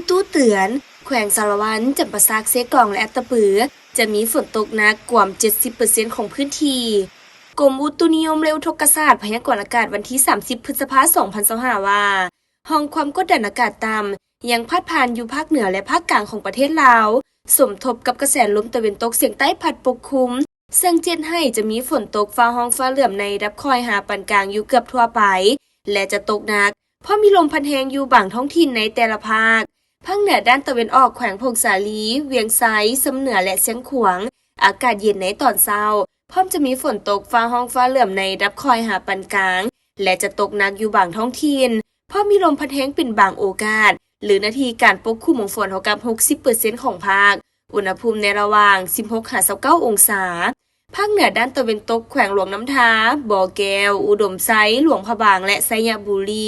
ຕູ້ເຕືອນ, ແຂວງສາລະວັນ, ຈຳປາສັກ, ເຊກອງ ແລະ ອັດຕະປື ຈະມີຝົນຕົກໜັກກວມເຈັດສິບເປີເຊັນຂອງພື້ນທີ່. ກົມອຸຕຸນິຍົມ ແລະ ອຸທົກກະສາດ ພະຍາກອນອາກາດວັນທີສາມສິບ ພຶດສະພາ ສອງພັນຊາວຫ້າ ວ່າ ຮ່ອງຄວາມກົດດັນອາກາດຕ່ຳຍັງພາດຜ່ານຢູ່ພາກເໜືອ ແລະ ພາກກາງຂອງປະເທດລາວ, ສົມທົບກັບກະແສລົມຕາເວັນຕົກສຽງໃຕ້ພັດປົກຄຸມ, ເຊິ່ງຈະເຮັດໃຫ້ຈະມີຝົນຕົກຟ້າຮ້ອງຟ້າເຫຼື້ອມໃນລະດັບຄ່ອຍຫາປານກາງຢູ່ເກືອບທົ່ວໄປ ແລະ ຈະຕົກໜັກ, ພ້ອມມີລົມພັດແຮງຢູ່ບາງທ້ອງຖິ່ນໃນແຕ່ລະພາກ. ພາກເໜືອດ້ານຕາເວັນອອກ ແຂວງຜົ້ງສາລີ, ວຽງໄຊ, ຊຳເໜືອ ແລະ ຊຽງຂວາງ ອາກາດເຢັນໃນຕອນເຊົ້າ, ພ້ອມຈະມີຝົນຕົກຟ້າຮ້ອງຟ້າເຫຼື້ອມໃນລະດັບຄ່ອຍຫາປານກາງ ແລະ ຈະຕົກໜັກຢູ່ບາງທ້ອງຖິ່ນ, ພ້ອມມີລົມພັດແຮງເປັນບາງໂອກາດ, ຫຼື ໜ້າທີ່ການປົກຄຸມຂອງຝົນເທົ່າກັບຫົກສິບເປີເຊັນຂອງພາກ. ອຸນຫະພູມໃນລະຫວ່າງສິບຫົກຫາຊາວເກົ້າອົງສາ. ພາກເໜືອດ້ານຕາເວັນຕົກ ແຂວງຫຼວງນ້ຳທາ, ບໍ່ແກ້ວ, ອຸດົມໄຊ, ຫຼວງພະບາງ ແລະ ໄຊຍະບູລີ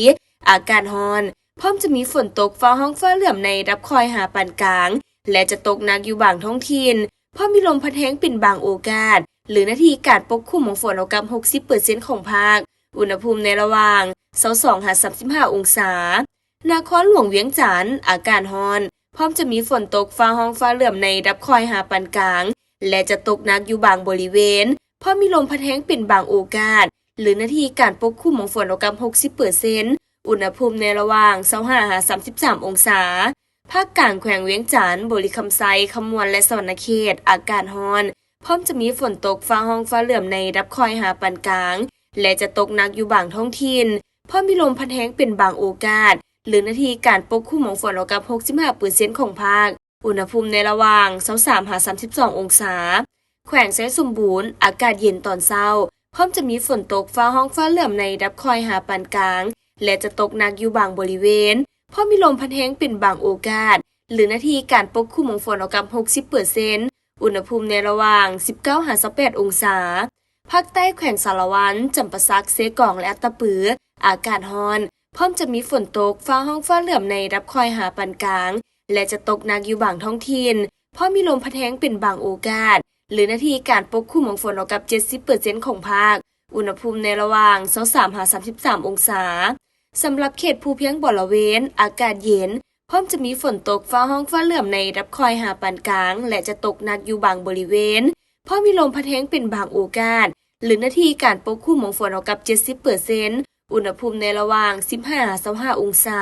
ອາກາດຮ້ອນ, ພ້ອມຈະມີຝົນຕົກຟ້າຮ້ອງຟ້າເຫຼື້ອມໃນລະດັບຄ່ອຍຫາປານກາງ ແລະ ຈະຕົກໜັກຢູ່ບາງທ້ອງຖິ່ນ, ພ້ອມມີລົມພັດແຮງເປັນບາງໂອກາດ, ຫຼື ໜ້າທີ່ການປົກຄຸມຂອງຝົນເທົ່າກັບຫົກສິບເປີເຊັນຂອງພາກ. ອຸນຫະພູມໃນລະຫວ່າງຊາວສອງຫາສາມສິບຫ້າອົງສາ. ນະຄອນຫຼວງວຽງຈັນ ອາກາດຮ້ອນ, ພ້ອມຈະມີຝົນຕົກຟ້າຮ້ອງຟ້າເຫຼື້ອມໃນລະດັບຄ່ອຍຫາປານກາງ ແລະ ຈະຕົກໜັກຢູ່ບາງບໍລິເວນ, ພ້ອມມີລົມພັດແຮງເປັນບາງໂອກາດ, ຫຼື ໜ້າທີ່ການປົກຄຸມຂອງຝົນເທົ່າກັບຫົກສິບເປີເຊັນ. ອຸນຫະພູມໃນລະຫວ່າງຊາວຫ້າຫາສາມສິບສາມອົງສາ. ພາກກາງ ແຂວງວຽງຈັນ, ບໍລິຄຳໄຊ, ຄຳມ່ວນ ແລະ ສະຫວັນນະເຂດ ອາກາດຮ້ອນ, ພ້ອມຈະມີຝົນຕົກຟ້າຮ້ອງຟ້າເຫຼື້ອມໃນລະດັບຄ່ອຍຫາປານກາງ ແລະ ຈະຕົກໜັກຢູ່ບາງທ້ອງຖິ່ນ, ພ້ອມມີລົມພັດແຮງເປັນບາງໂອກາດ, ຫຼື ໜ້າທີ່ການປົກຄຸມຂອງຝົນເທົ່າກັບຫົກສິບຫ້າເປີເຊັນຂອງພາກ. ອຸນຫະພູມໃນລະຫວ່າງຊາວສາມຫາສາມສິບສອງອົງສາ. ແຂວງໄຊສົມບູນ ອາກາດເຢັນຕອນເຊົ້າ, ພ້ອມຈະມີຝົນຕົກຟ້າຮ້ອງຟ້າເຫຼື້ອມໃນລະດັບຄ່ອຍຫາປານກາງ ແລະ ຈະຕົກໜັກຢູ່ບາງບໍລິເວນ, ພ້ອມມີລົມພັດແຮງເປັນບາງໂອກາດ, ຫຼື ໜ້າທີ່ການປົກຄຸມຂອງຝົນເທົ່າກັບຫົກສິບເປີເຊັນ. ອຸນຫະພູມໃນລະຫວ່າງສິບເກົ້າຫາຊາວແປດອົງສາ. ພາກໃຕ້ ແຂວງສາລະວັນ, ຈຳປາສັກ, ເຊກອງ ແລະ ອັດຕະປື ອາກາດຮ້ອນ, ພ້ອມຈະມີຝົນຕົກ, ຟ້າຮ້ອງ, ຟ້າເຫຼື້ອມໃນລະດັບຄ່ອຍຫາປານກາງ ແລະ ຈະຕົກໜັກຢູ່ບາງທ້ອງຖິ່ນ, ພ້ອມມີລົມພັດແຮງເປັນບາງໂອກາດ, ຫຼື ໜ້າທີ່ການປົກຄຸມຂອງຝົນເທົ່າກັບເຈັດສິບເປີເຊັນຂອງພາກ. ອຸນຫະພູມໃນລະຫວ່າງຊາວສາມຫາສາມສິບສາມອົງສາ. ສຳລັບເຂດພູພຽງບໍລະເວນ, ອາກາດເຢັນ, ພ້ອມຈະມີຝົນຕົກ, ຟ້າຮ້ອງ, ຟ້າເຫຼື້ອມໃນລະດັບຄ່ອຍຫາປານກາງ ແລະ ຈະຕົກໜັກຢູ່ບາງບໍລິເວນ, ພ້ອມມີລົມພັດແຮງເປັນບາງໂອກາດ, ຫຼື ໜ້າທີ່ການປົກຄຸມຂອງຝົນເທົ່າກັບເຈັດສິບເປີເຊັນ. ອຸນຫະພູມໃນລະຫວ່າງສິບຫ້າຫາຊາວຫ້າອົງສາ.